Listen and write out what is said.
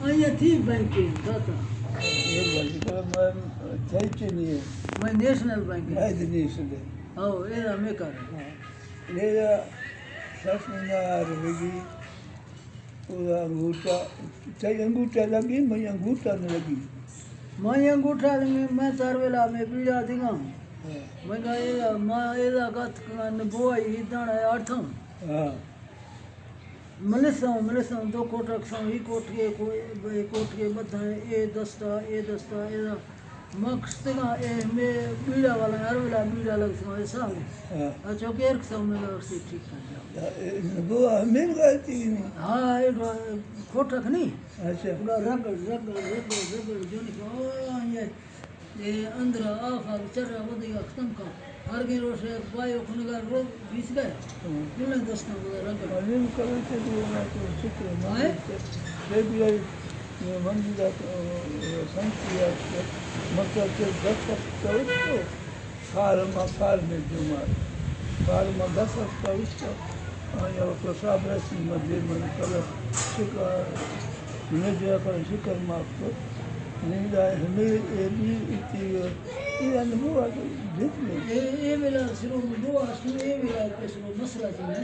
آئی ءَ تھی بینک ءَ داتا۔ اے بینک ءَ من چاہیے نہیں ہے۔ میں نیشنل بینک ءَ۔ میں تو نیشنل ہے۔ او، اے ہمیں کر۔ ہاں۔ اے سس نہ روگی۔ او انگوٹا، چاہیے انگوٹا لگی، میں انگوٹا نہ لگی۔ میں انگوٹا لگی، میں تار ویلا میں بیڑا دیگا۔ ہاں۔ میں کہا، اے، ما اے دا گت کن بوائی دانا آٹھم۔ ہاں۔ ملساں، ملساں، دو کوٹک ساں، ای کوٹکے، کو-، اے کوٹکے بدھاں، اے دستا، اے دستا، اے دا۔ ما کشتگاں، اے میں بیڑا والا، ہر ویلا بیڑا لگتگاں، اے سال۔ ہاں۔ اچھا، کہ ایرک ساں میں ورسی ٹھیک کر جاؤ۔ اے، دو ہمیں گاتی نہیں۔ ہاں، اے کوٹک نہیں۔ اچھا۔ گڑا رگڑ، رگڑ، رگڑ، رگڑ، جو نکا، او، یہ اے اندر آ آفاق چر ءَ ودی ءَ ختم کن۔ ہر گیں روش ءَ بایو کنگا رو بیس گئے۔ ہم۔ کلیں دستاں گڑا رنگ۔ معلوم کرو کہ دو نا تو شکر ہے۔ ہائے؟ یہ بھی ہے، یہ من بھی جاتا ہوں، یہ سنتی ہے، مطلب کہ دس وقت تو اس کو، سال ما سال میں جمعہ، سال ما دس وقت تو اس کو، آیا تو صاحب رسی مجھے من کلر شکر۔ نہ جا کر شکر معاف کر۔ نہیں دا ہمیں اے بھی اتی، اے انبو آ جت میں۔ اے، اے ویلا سرو مبو آ سو، اے ویلا پہ سرو مسئلہ جی ہے۔